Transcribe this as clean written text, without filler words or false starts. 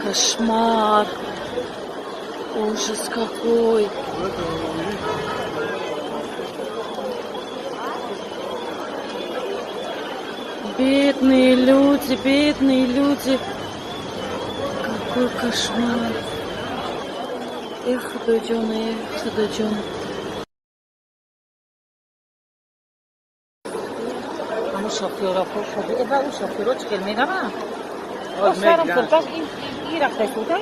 Кошмар. Ужас какой. Бедные люди, бедные люди. Какой кошмар. Эх, Худоҷон, эх, Худоҷон. Ҳамун шофёра шуда, ва ӯ шофёро чӣ хел мераванд? Сарам курташ ин рафта истода.